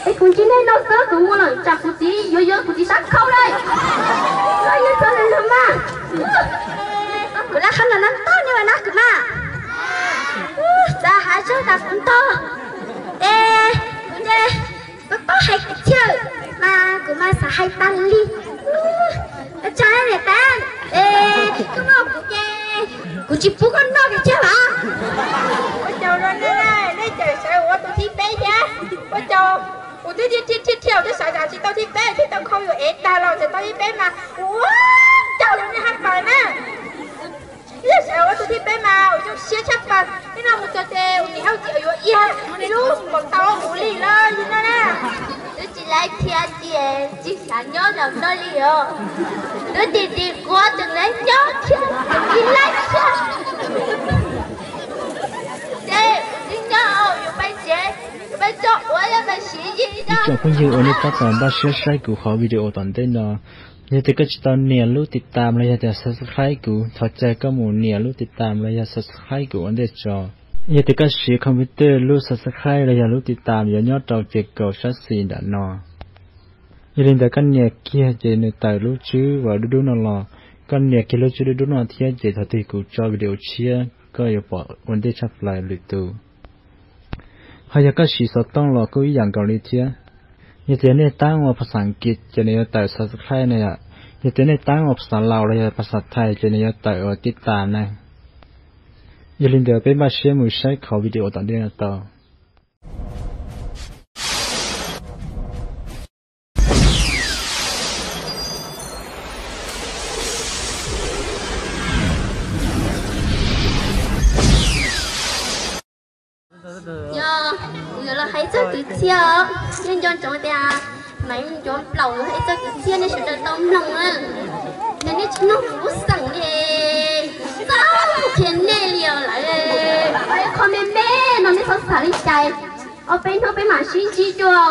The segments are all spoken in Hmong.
Es kuv ntsib nej no xwb kuv mus lawm tsam kuv txiv yuav yuav kuv txiv sab khau lawm. Koj yuav txog lawm los mas. Kuv lab qhab no no toj nej mas na kuv mas. Xav hais txog tas kuv ntog. Es kuv ces kuv paub hais kwv txhiaj mas kuv mas xav hais tas li. Ua tsaug niam tais, es koj muab kuv ces kuv tsis pub koj noj kwv txhiaj mas. Ua tsaug rau nej, nej tseem sawv ua tus thib peb thiab. Ua tsaug, kuv twb dhia dhia dhia dhia twb sawv tsis tau thib peb, thiaj tau khau yuav ev tag los tseem tau thib peb mas ua tsaug rau nej hab pas na. Ib yam sawv ua tus thib peb mas ua zoo siab tshaj plaws, nej noj mus txog ces ua niam hauj txiv yuav iag lub npaum tau ua kuv li lawm yog no na. Twb tsis laib thiab ces tsis xav nyob zaum no li os. Twb tim tim kuv tseem laib nyob thiab tseem tsis laib thiab. Ces twb nyob yuav pais tsev, yuav pais tso ua, yuav pais siv yig. Ib tsoom phooj ywg uas nej tab tom npaj siab saib kuv qhov video tom ntej no, yog tias koj tsis tau nias lub tiv tam los yog tias subscribe kuv, thov caw koj mus nias lub tiv tam los yog subscribe kuv ua ntej tso. Yog tias koj siv computer, lub subscribe los yog lub tiv tam yuav nyob rau ces kaum sab xis nram no. Yog li ntawd koj nias kiag ces nws tawm lub tswb uas dub dub no los, koj nias kiag lub tswb dub dub no thiab ces thaum twg kuv tso video tshiab koj yuav pom ua ntej tshaj plaws lwm tus. Ho yog koj siv xov tooj los kuj ib yam nkaus li thiab. Yog tias nej tab ua phas xas Askiv ces nws yuav tawm subscribe na yom. Yog tias nej tab ua phas xas Laus los yog phas xas Thaib ces nws yuav tawm ua tiv tam na. Yog li ntawd peb npaj siab mus saib qhov video tom ntej no tau. Yog kuv yuav los hais txog kwv txhiaj, nej nco ntsoov tias Maiv Ncuav Nplaum hais txog kwv txhiaj nej sawv daws tau mloog na. Ces nej tsis mloog kuv lub xeem li, txaj qhia nej li os lawm. Qhov me me no nej txhob xav li cas, ob peb hnub peb mam sib ntsib dua.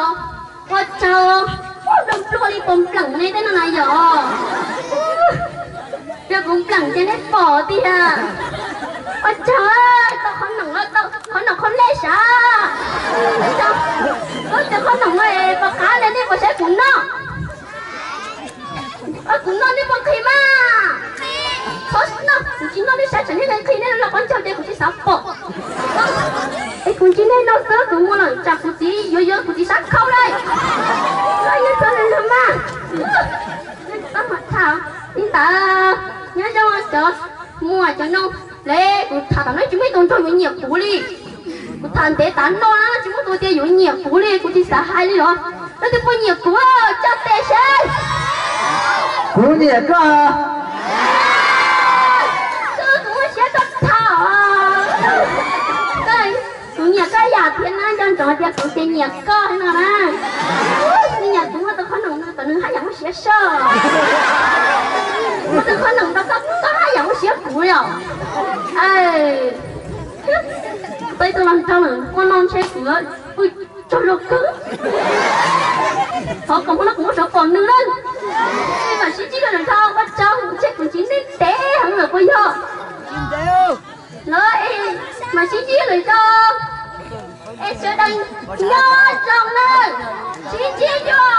Ua tsaug, nplua nplua li puas npleem ne tej no na yom. Yog kuv npleem ces nej pom tiag. Ua tsaug, tau qhov noom, tau qhov noom qhov lej sav. Ua tsaug, qhov noom no es pom qab li nej puas saib kuv noj. Kuv noj nej puas nqhis mas? Txhob noj, kuv tsis noj nej saib tsam nej nqhis nej los qhov ncauj ces kuv tsis xav pom. Es kuv ntsib nej no xwb kuv mus lawm tsam kuv txiv yuav yuav kuv txiv sab khau lawm. Koj yuav txog lawm los mas. Txhob tham li ntawd, nyob zoo cov muam cov noog, lawv kuv tham tom no tsis muaj ib tug nraug yuav nyiam kuv li. Kuv tham ntev tas no na tsis muaj tus tias yuav nyiam kuv li, kuv tsis xav hais li os. Leej twg puas nyiam kuv, tso tes seb. Kuv nyiam koj. Kuv muaj siab koj tham. Kuv nyiam koj yam thiab na, nco ntsoov tias kuv ces nyiam koj no na. Nyiam kuv muaj tus qhov noom no kom nws haj yam muaj siab soj. Muaj tus qhov noom no koj, koj haj yam muaj siab kuv li os. Peb tus los nrog lawm ua no ntshe kuv pw tsaug zog kawg. Thov kom hmo no kuv muab sawv pom nws na. Mam sib ntsib dua lwm zaus, ua tsaug, ntshe kuv ntsib nej ntev heev lawm puas yog? Los es mam sib ntsib lwm zaus. Es sawv daws nyob zoo na. Sib ntsib dua,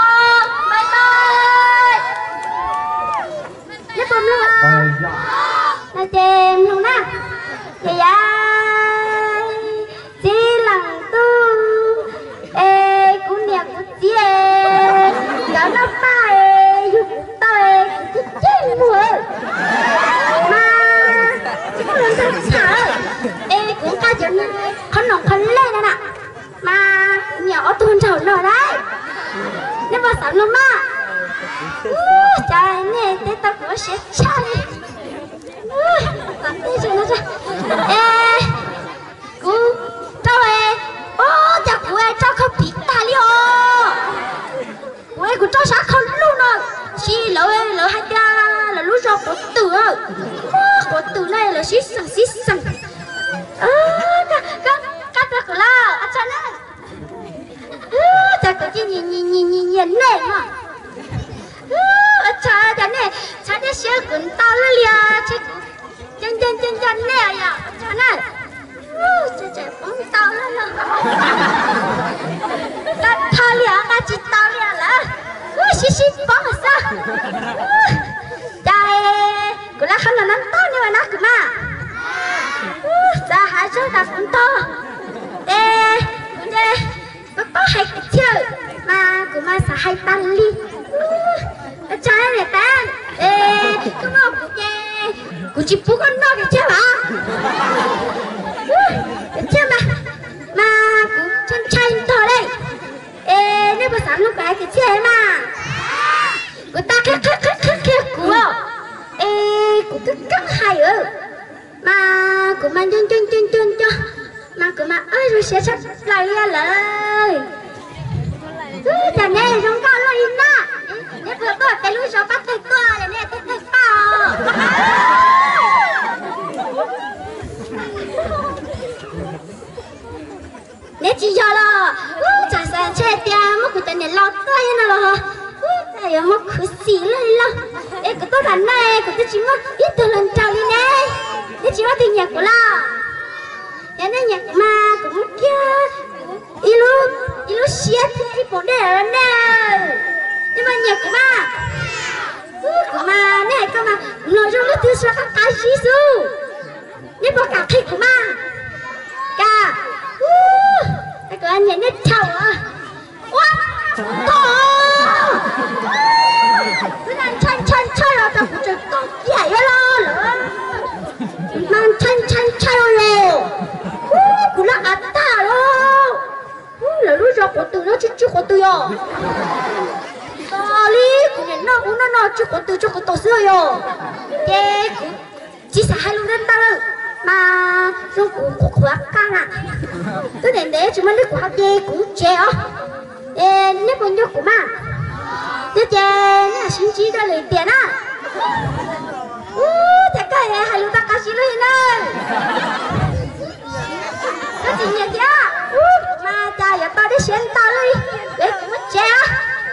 bye bye. Neb puas mloog? No ces mloog na. Ces yav txiv leej tub es kuv niam kuv txiv nkawd noj paj es yug kuv tau es kuv cig cig mus mas tsis muaj lus nrog tham es kuv nqa cov qhov noom qhov lej no na mas kuv nyiam ob tug nraug no lauj. Neb puas xav mloog mas? Cas nej teb tau kuv siab tshaj li. Es kuv rau, ua cas kuv rau khau pim tag li os. Kuv, kuv rau sab khau luj no, sis lawv, lawv hais tias lawv lub zos quav twm, quav twm no lawv sib xeem sib xeem. Koj, koj, koj rau kuv lawm, ua tsaug na. Cas kuv cia nyiam, nyiam, nyiam, nyiam nej no. Ua tsaug, cas nej txhob tias siab kuv ntau lawm li os, ntshe kuv nco nco nco nco nej yom, ua tsaug na. Tseem poob ntau lawm los. Nqa tha li os, nqa Tsis tau li lawm, sib sib poob xwb. Cas kuv lab qhov no no ntau nej ua nab kuv mas. Txawm hais txog tas kuv ntog, es kuv nce, kuv paub hais kwv txhiaj mas kuv mas xav hais tas li. Ua tsaug niam tais, es koj muab kuv ces kuv tsis pub koj noj kwv txhiaj mas. Kwv txhiaj mas, mas kuv ntshai ntshai ntog li. Es nej puas xav mloog kuv hais kwv txhiaj mas? Kuv tau qhia qhia qhia qhia kuv, es kuv twb keeb hais mas kuv mas nco nco nco nco nco, mas kuv mas zoo siab tshaj plaws li lawm. Cas neb zoo nkauj luaj li na, neb puas tuaj peb lub zos pab tawg tuaj es neb tawg tawg paj os? Neb tsis yog los, tsam xav ntshe tias muab kuv cov niam laus tuaj no los, yuav muab khuv xim luaj li lauj. Es kuv tuaj thaum no kuv twb tsis muaj ib tug hluas nraug li ne, neb tsis muaj tus nyiam kuv los? Yog nej nyiam kuv mas kuv muab kiag ib lub siab thiab ib poom dej rau nej. Nej mas nyiam kuv mas, kuv mas nej hais koj mas mloog zoo leej twg suav qab qab zib xwb. Nej puas kam qhia kuv mas? Kam. Kuv nyiam nej thaum ua tog, ntshai ntshai ntshai los tau kuv tseem kaum kiag yuav los lawm. Mas ntshai ntshai ntshai los, kuv laj av tag los. Lawv lub zos quav tws no tsis tsw quav tws yog, tos li kuv niam noj ub noj no tsw quav tws tsw quav tws xwb yog. Ces kuv tsis xav hais lus ntau ntau lawm, mas zoo kuv qhuav qhuav qaj na. Twb ntev ntev tsis muaj neeg kuv hais ces kuv tsev os. Es nej puas nco kuv mas? Yog ces nej sib ntsib rau lwm tiam na. Ub, cas koj hais lus tau qab zib luaj li na. Koj tsis nyiam thiab? Ub, kuv mas cas yuav tau dej siab ntau luaj li. Kuv muab tsev os.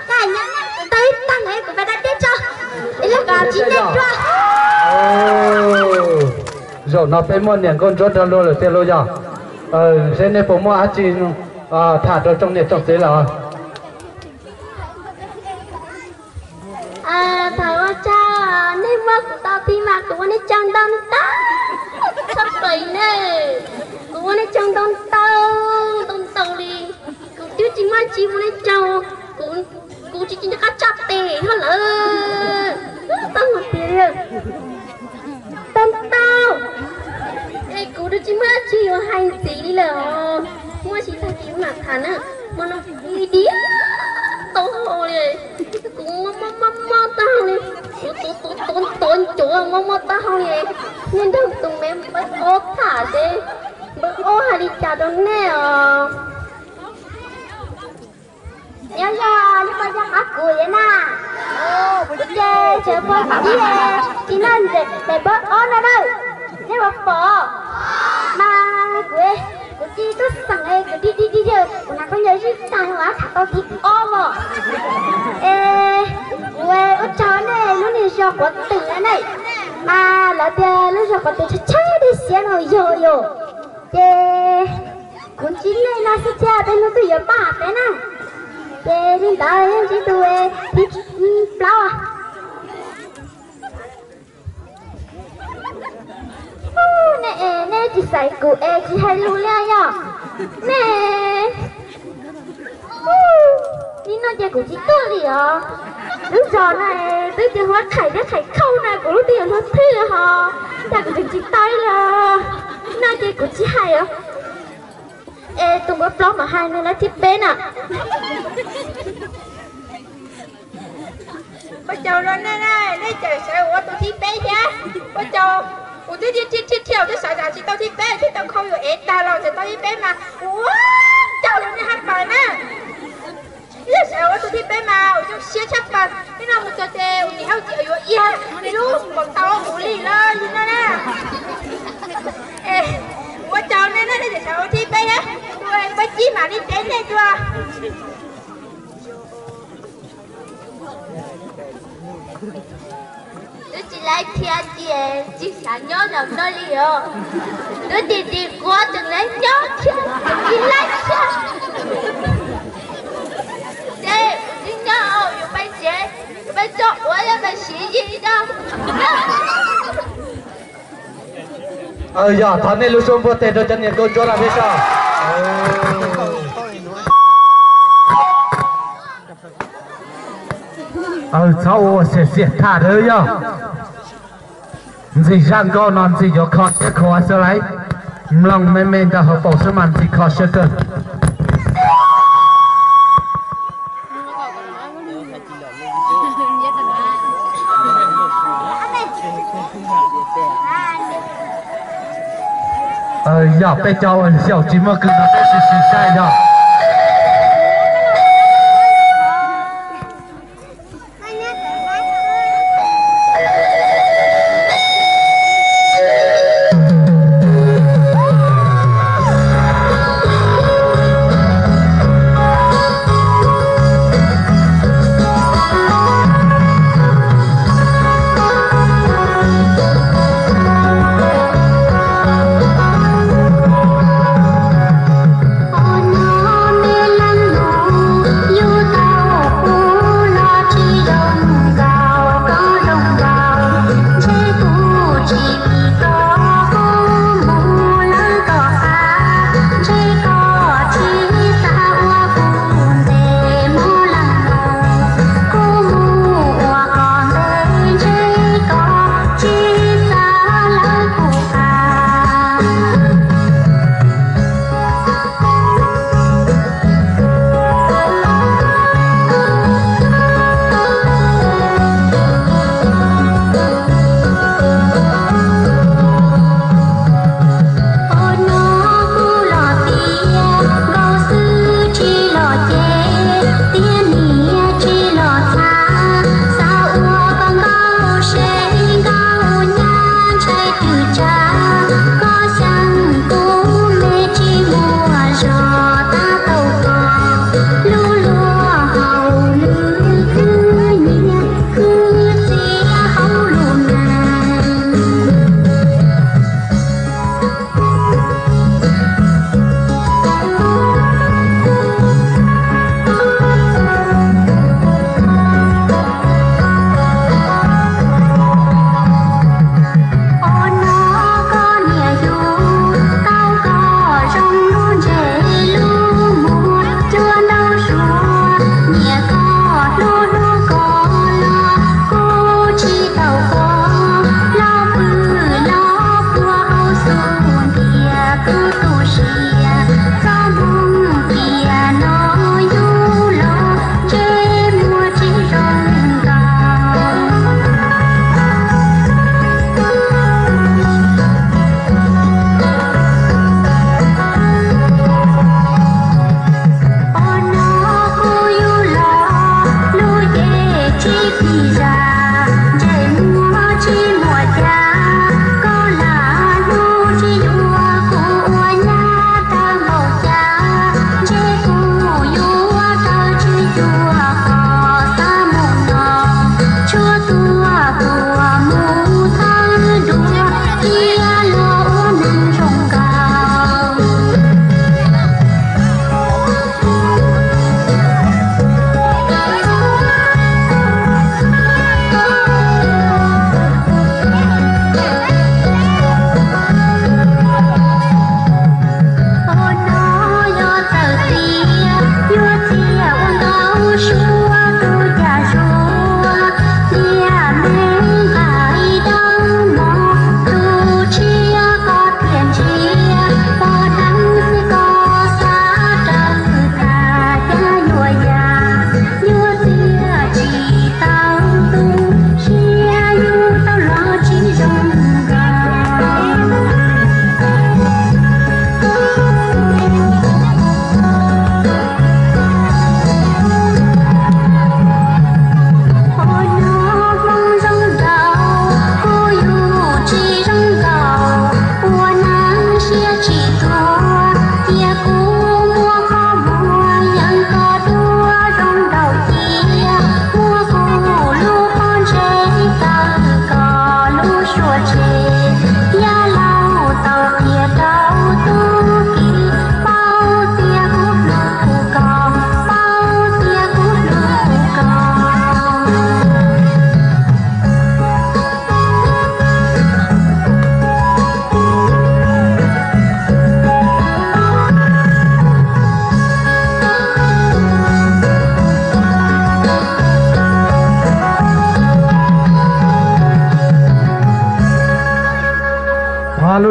Cas nyob tau ib tag kuv pab dab teb tso, ib lub kom tsis ntev dua. Zaum no peb muaj niam nkauj ntsuab nrog luag lawm tiag lauj yog? Seb nej puas muaj dab tsi tham rau tsoom niam tsoom txiv lawm? Thov ua tsaug, nej muab kuv tau pib mas kuv ua nej tsaug ntau ntau tshaj plaws ne. Kuv ua nej tsaug ntau ntau ntau ntau li. Kuv twb tsis muaj tsi ua nej tsaug, kuv tsis tsis nco qab tshaj tes hos lawm. Tau hais tias ntau ntau, es kuv twb tsis muaj dab tsi yuav hais ntxiv li lawm os. Muaj tsis tag kis mam tham na. Hmo no diam tau hau li, kuv mob mob mob mob tag hau li, kuv tuav tuav tuav ncuav mob mob tag hau li. Niaj nrog tus me npawb ob tham ces npawb ob hais li cas rau nej os. Nyob zoo, nej puas nco qab kuv thiab na? Kuv ces tseem pog ib, tsis noj ntawm daim npawb ob no na. Nej puas pom? Mas kuv, kuv cia li tuaj xeem es kuv dig dig dig dig, kuv hnav khaub ncaws zij tag ua tham tau thib ob os. Es kuv ua tsaug nej lub niag zos Quav Twm na ne. Mas lawv tias lub zos Quav Twm tshaib tshaib dej siab no yog yog. Ces kuv ntsib nej no xwb thiab, tej hnub twg yuav pab peb na. Ces li ntawd yeej ntsib tus thib plaub. Nej, nej tsis xaiv kuv es tsis hais lus li yog? Nej, nim no ces kuv tsis tuaj li os. Lub zos no twb tias huab qhais thiab qhais khauj na, kuv lub twb yuav luag thwj hos, ntshai kuv tseem tsis tau li. No ces kuv tsis hais os. Es tus npawb plaub mam hais nws lawv thib peb na. Ua tsaug rau nej, nej tseem xav ua tus thib peb thiab. Ua tsaug, kuv twb thiaj thiaj thiaj thiaj twb xav zam tsis tau thib peb, thiaj tau khau yuav ev tag los tseem tau thib peb mas ua tsaug rau nej haj pais na. Ib yam xav ua tus thib peb mas ua zoo siab tshaj plaws, ib no mus txog ces ua tim hauj tim yuav iag lub npaum tau ua li lawm li no na. Ua tsaug nej, nej tseem xav ua thib peb thiab, tus peb cib mam li teb nej dua. Twb tsis laib thiab ces tsis xav nyob zaum no li os. Twb tis tis quav tseem laib nyob thiab tseem tsis laib thiab. Peb cov ua yog peb siv yig yog. Yog thov nej lub suab npuaj tes rau cov niam nkauj ntsuab no thiab soj. Txhob ua xiam xiam tham lawm yog. Ntxim zaj nkauj no ntxim yuav kho siab khuav xwb lauj. Mloog me me ntawm hauv paus xwb mas ntxim kho siab kawg. Yog peb cov ua xyaum tsis muaj kws no peb sim sim saib yog.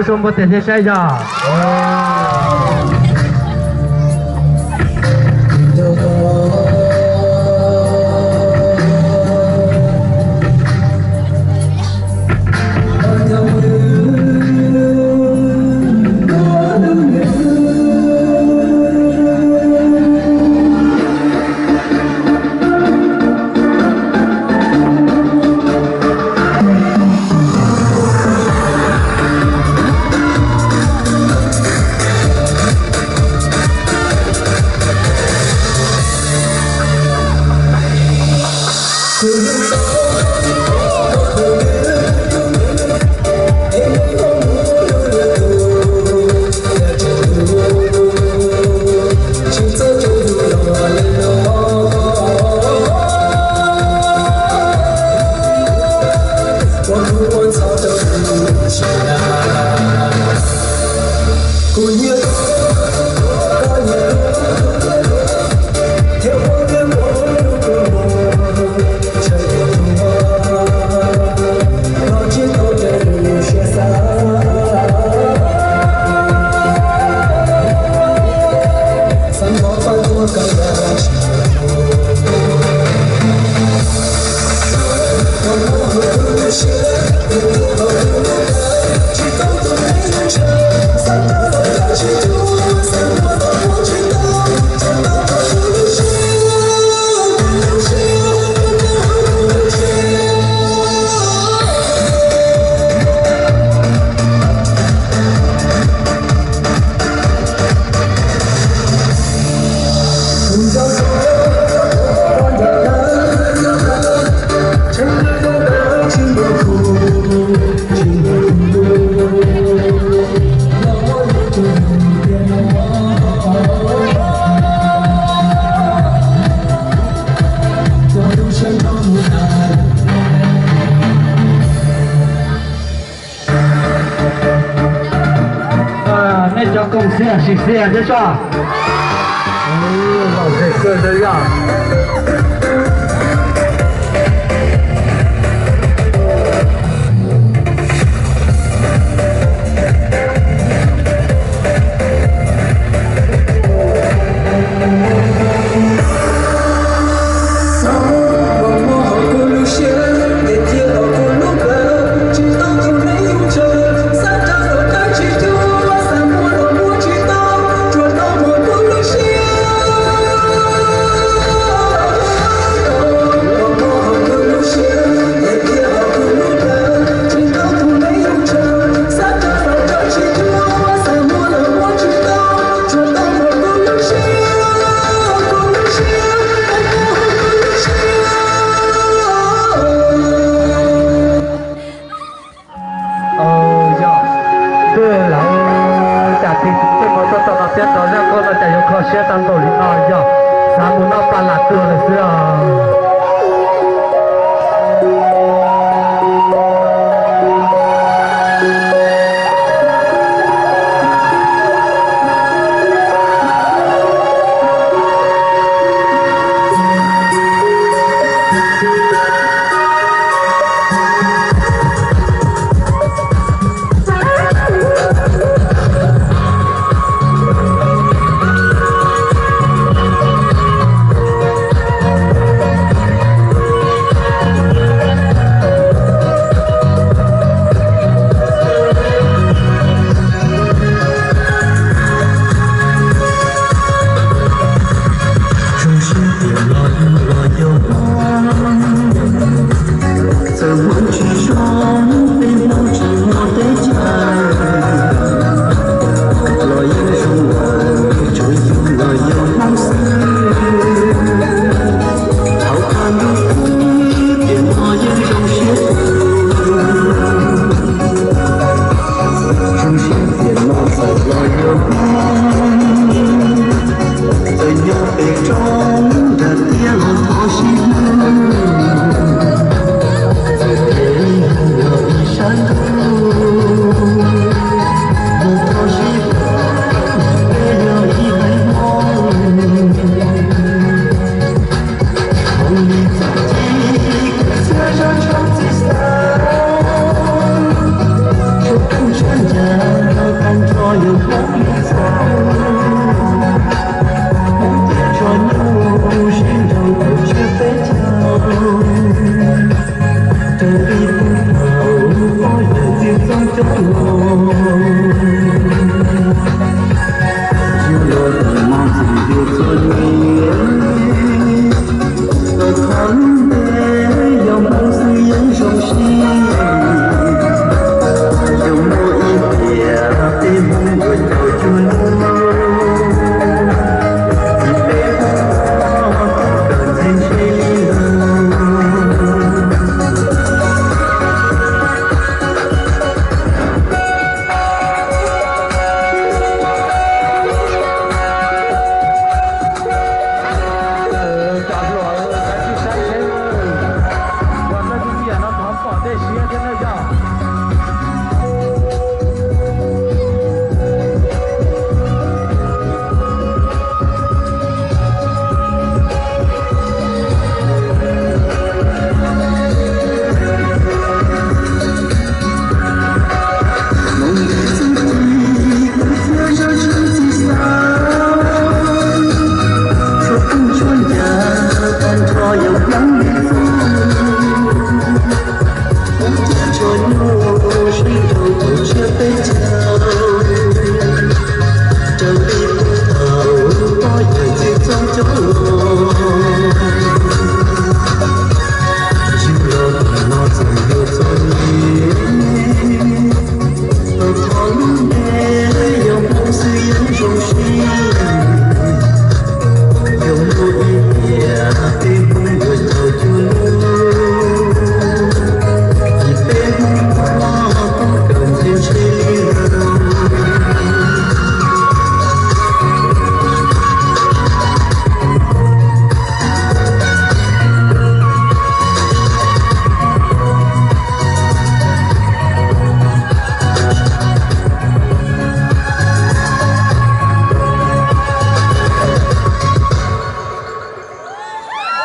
Tsuas npua tes thiab saib yog. Nej cov koom xiam sim xiam thiab soj. Lom zem kawg li yog. Yog, twb lawv cas tig tej muag tuaj txog no thiab rau zaj nkauj no cas yuav kho siab tau npaum li no yog xav mus noj pa lam tuag lawm xwb os.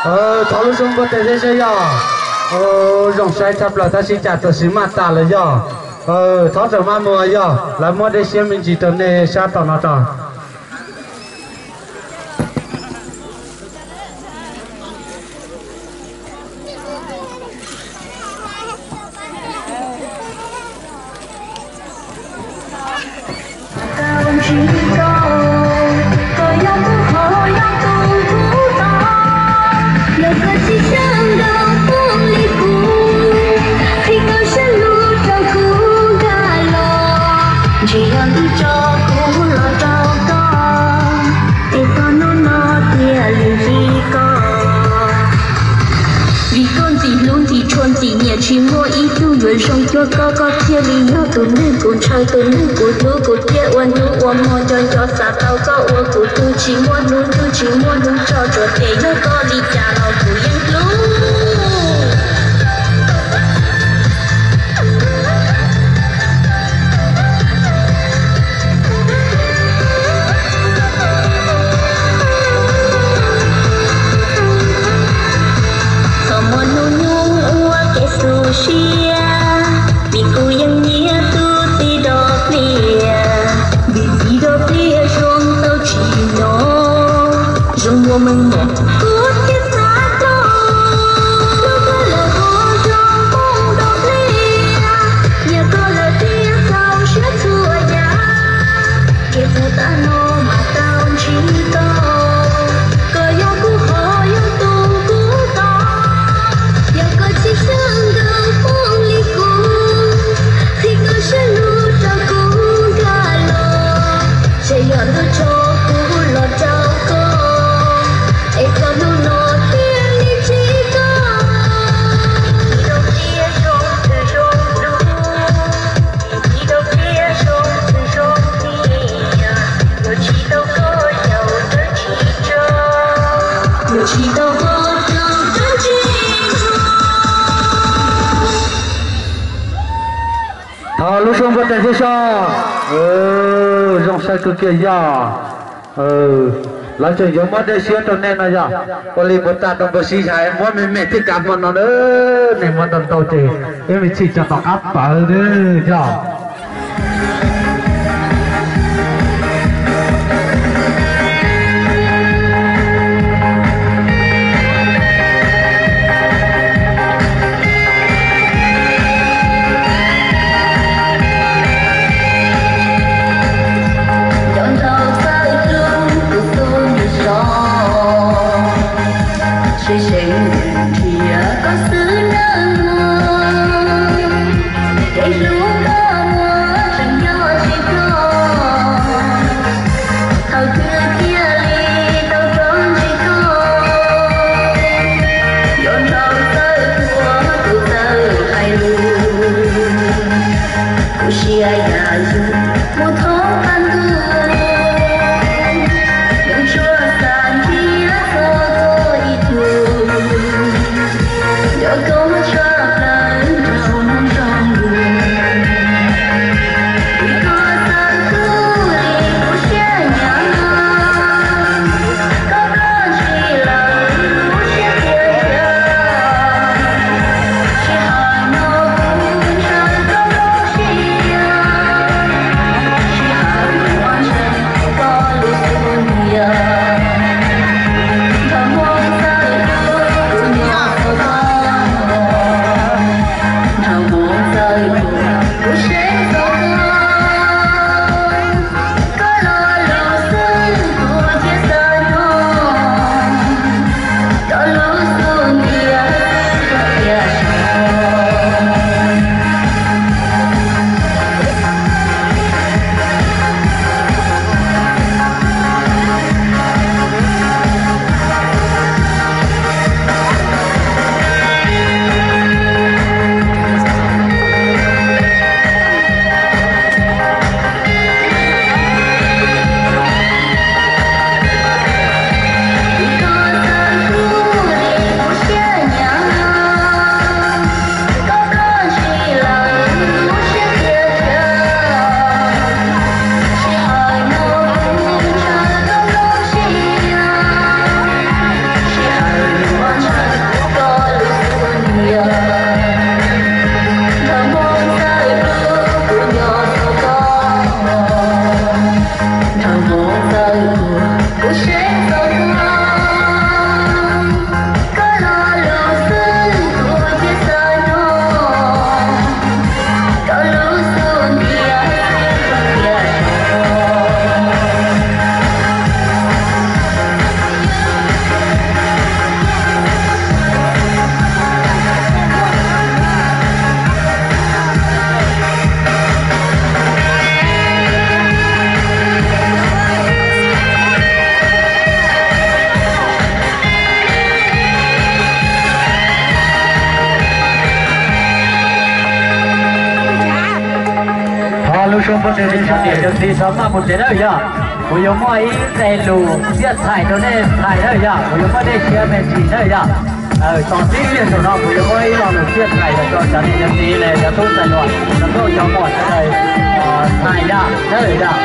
Thov lub suab npuaj tes thiab seb yog. Zoo saib tshaj plaws tab sis cas txawm sim maj tas lawm yog. Thov txawm maj mus yog, lawv muab dej siab me ntsis rau nej sab tom no tso. Ntshai yog ntws tso kuv los rau koj, es txog hnub no thiaj li ntsib koj. Vim koj ntxim hlub ntxim tshua ntxim nyiam, tsis muaj ib tug yuav zoo cuag koj, koj thiaj li yog tus neeg kuv ntshaw, tus neeg kuv hlub, kuv thiaj ua hnub ua hmo nco nco xav tau koj ua kuv tug. Tsis muaj hnub ntuj tsis muaj hnub tso, tsuas tias yog koj li cas los kuv yeej hlub. Txhob muaj hnub nyoog ua kev xub siab, vim kuv yeej nyiam tus txiv dog plias. Vim txiv dog plias zoo tau tsis nyob, zoo ua meej mom kuv thiaj xav tau. Hlub koj lawm kuv zoo moo dog plias, nyiam koj lawm thiaj txaus siab txhua yam. Ces kuv tam no mas tau ntsib koj, koj yog kuv qhov yoog tus kuv tau. Yog koj tsis xav nkawd hmoov li kuv, qhib koj siab lug rau kuv nkag los. Ntshai yog ntws tso kuv los rau koj, es txog hnub no thiaj li ntsib koj. Txiv dog plias zoo tshwm zoo lug, txiv dog plias zoo tshwm zoo tiag, yuav tsis tau koj yaum dawb tsis tso, yuav tsis tau koj yaum dawb tsis tso. Thov lub suab npuaj tes thiab soj. Zoo saib kawg kiag yog. Lawv tseem yuav muab dej siab rau nej no yog. Ua li puas tag rau npawg Sib Zais muab me me thiab kav hmo no na, nej muab ntau ntau ces ib me chim tso tom qab pawv yog. Nco ntsoov txawj hlub kuv tus me zos, seb seev nrhiav koj xwb nawb mog. Kev hlub koj muaj tseem nyob tsis txog, thaum twg thiaj li tau rov ntsib koj. Nco ntsoov txawj thuam kuv txawj hais lus, kuv siab yam yug mus thoob qab ntuj, yeej tsuas xav nrhiav txog koj ib tug, nco koj tshaj plaws nrog mus nrog lus. Ua pov tseg rau cov niam cov txiv tso maj mus tsev na yog. Kuv yuav muaj ib nqe lus txiaj txhais rau nej txhais na yog, kuv yuav muab nej siab me ntsis na yog. Tos tib pliag saum no kuv yuav muab ib lo lus txiaj txhais los rau cov niam cov txiv los cov tub ntxhais hluas, cov nkauj cov muam sawv daws txhais yom, na yom.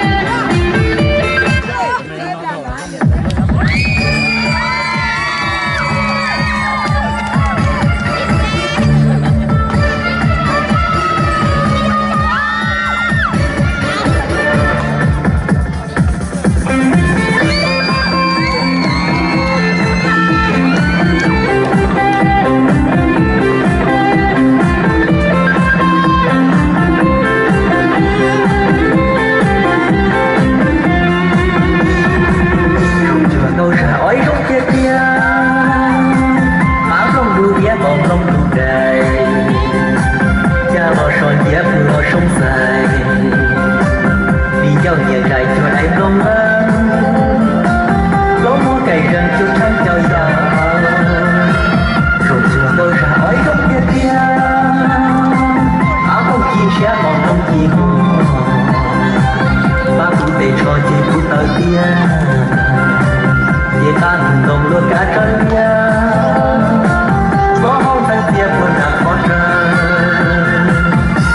Zoo cuag tau zag ua ib zoo tiag tiag, av nplooj ntuj diav qaum nplooj ntuj dais, caj los so nciav pw los soob xais, viv ncauj nyias nraim cuag dais nplooj lawm, plaub muab kaim zeeg cuag tsheeb caug yam. Zoo cuag tau zag ua ib zoo tiag tiag, av nplooj ci ntshiab qaum nplooj ci ho, pab kuv tes tsho ces kuv taw tiag, ces qab ntoo luaj kav tsawv liab, xob hau ntxeev txias puag nram qhov rawg,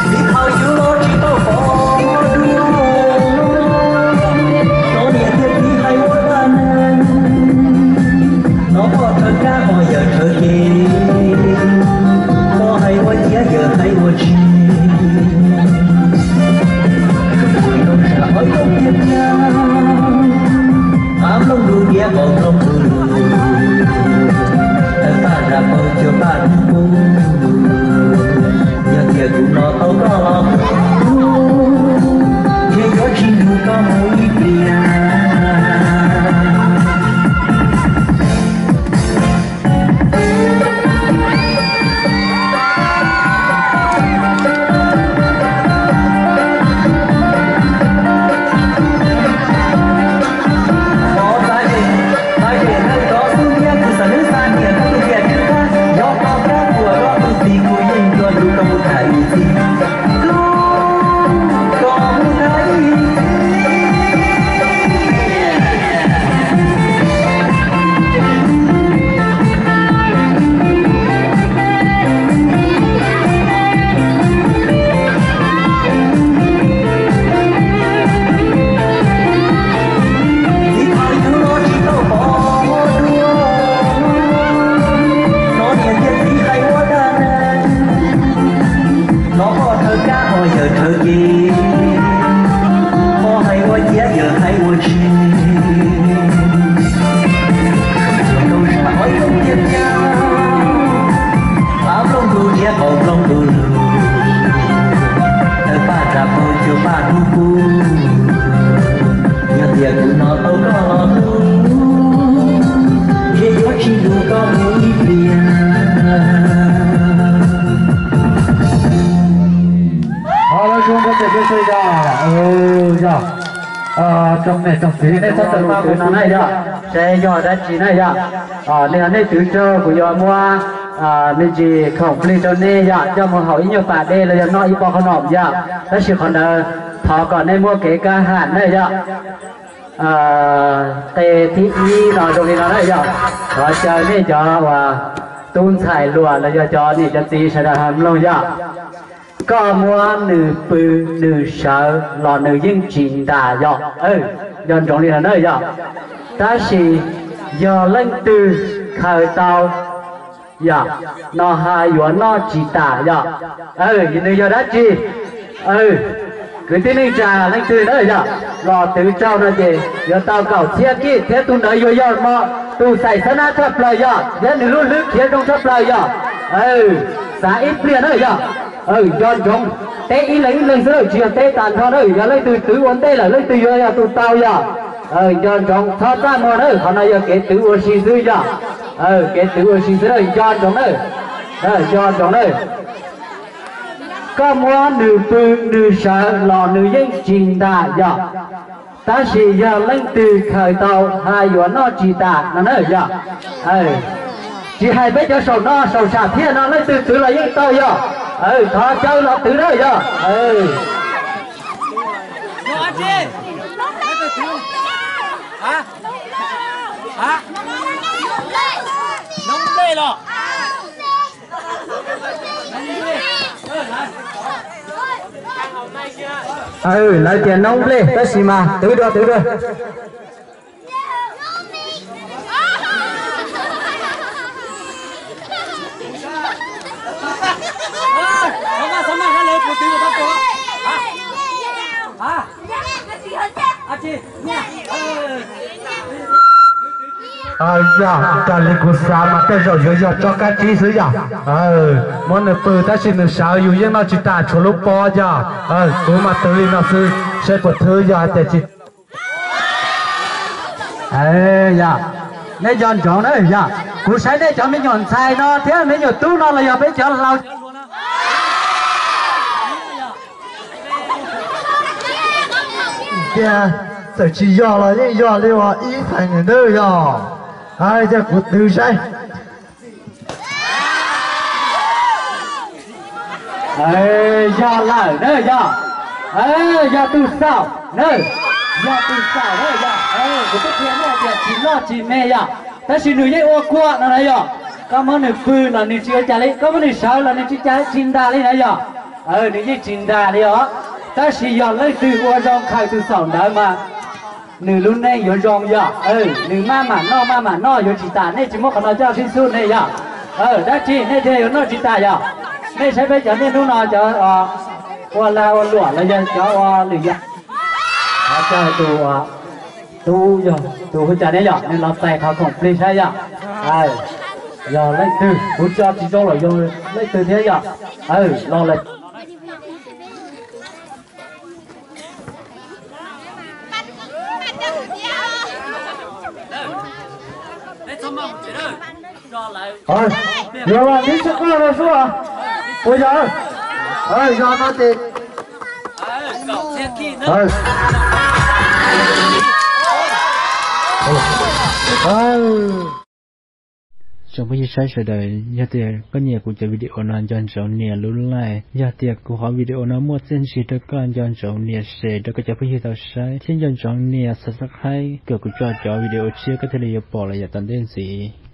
txiv phaum yug los tsis tau pom dua, hnov niam thiab txiv hais ua dab neeg, hnov poj rhawv kab ho yawm rhawv kev, poj hais ua ciav yawm hais ua tshis. Zoo cuag tau zag ua ib zoo tiag tiag, av nplooj ntuj diav qaum nplooj ntuj lug, tawg paj zam paug cuag paj dub qub. Yog tias kuv hnov tau koj los hlub, ntshe yuav tsis nrug koj mus ib pliag. Txiv phaum yug los tsis tau pom dua, hnov niam thiab txiv hais ua dab neeg, hnov poj rhawv kab ho yawm rhawv kev, poj hais ua ciav yawm hais ua tshis. Zoo cuag tau zag ua ib zoo tiag tiag, av nplooj ntuj diav qaum nplooj ntuj lug, tawg paj zam paug cuag paj dub qub. Yog tias kuv hnov tau koj los hlub, ntshe yuav tsis nrug koj mus ib pliag. Ho lub zoo rau peb sawv daws, yog, tsoom niam tsoom txiv nej txhob tawm paj mus no na yog, seb yog dab tsi na yog. Nej yog nej twv raug kuv yuav muab me ntsis khoom plig rau nej yog coj mus haus ib nyuag pas dej los yog noj ib pob qhob noom yog, tab sis qhov ntawd thov kom nej muaj kev kaj ham na yog. Qe thib ib no zoo li no na yog, thov caw nej cov uas tub ntxhais hluas los yog cov niam cov txiv sawv daws ho mloog yog. Koj muab nws pw nws sawv los nws yeej tsis ntas yog, nco ntsoov li no na yog. Tab sis yog leej twg khaws tau yog no hais yuav noj tsis tas yog, nws yog dab tsi? Kwv tij neej tsa leej twg na yog los twv raug no ces yuav tau kaum txhiab kib thiab tus ntawd yuav yog hmo tus xaim xab nab tshaj plaws yog thiab nws lub hlwb khiav zoo tshaj plaws yog. Xav ib pliag na yog, nco ntsoov, teb ib leeg ib leeg xwb lawm tsis yog teb tas nrho na, yog leej twg twv ua ntej lawm leej twg yuav yog tus tau yog. Nco ntsoov txhob txaj muag na, qhov no yog kev twv ua si xwb yog, kev twv ua si xwb na, nco ntsoov na, nco ntsoov na. Koj muab nws pw nws sawv los nws yeej tsis ntas yog, tab sis yog leej twg khaws tau hais yuav noj tsis tas no na yog. Tsis hais peb cov saum no saum sam thiaj no leej twg twv los yeej tau yog, thov caw los twv na yog. Hab? Hab? Noob nplej los? Lawv tias noob nplej tab sis mas twv dua twv dua. Yog, raws li kuv xav mas tej zaum yuav yog tsob kab tsib xwb yog. Muab nws pw tab sis nws sawv yus yeej noj tsis tas tshuav lub pob yog. Kuv mas twv li no xwb, saib puas thwb yog hais tias tsis. Yog, nej nco ntsoov na yog, kuv saib nej cov me nyuam ntxhais no thiab me nyuam tub no los yog peb cov laus tias txawm tsis yog los yeej yog li uas ib feem ntawd yog. Yog kuv twv saib. Yog lawm na yog, yog tus xaum na, yog tus xaum na yog. Kuv twb qhia nej tias tsis loj tsis me yog, tab sis nws yeej ua kuam no na yog. Koj muab nws pw los nws tsis ua cas li, koj muab nws sawv los nws tsis cas, tsis ntas li na yog. Nws yeej tsis ntas li os. Tab sis yog leej twg ua zoo khaws tus xaum ntawd mas nws lub neej yuav zoo yog. Nws maj mam noj maj mam noj yuav tsis tas, nej tsis muab qhov no coj sib xub nej yog. Dab tsi nej thiaj yuav noj tsis tas yog? Nej saib peb cov niaj hnub no cov ua lag ua luam los yog cov ua lwm yam. Tus, tus hu cas ne yog, nws los txais qhov khoom plig saib yog. Yog leej twg kuv tso tsis zoo los yog leej twg thiab yog. Los lawm. Yog los tib tsis koj no xwb, puas yog? Yog no ces Tsoom phooj ywg saib sawv daws, yog tias koj nyiam kuv cov video no nco ntsoov nias lub like. Yog tias kuv qhov video no muaj txiaj ntsig rau koj nco ntsoov nias share rau koj cov phooj ywg tau saib, thiab nco ntsoov nias subscribe kom kuv tso cov video tshiab koj thiaj li yuav pom los yav tom ntej ntxiv.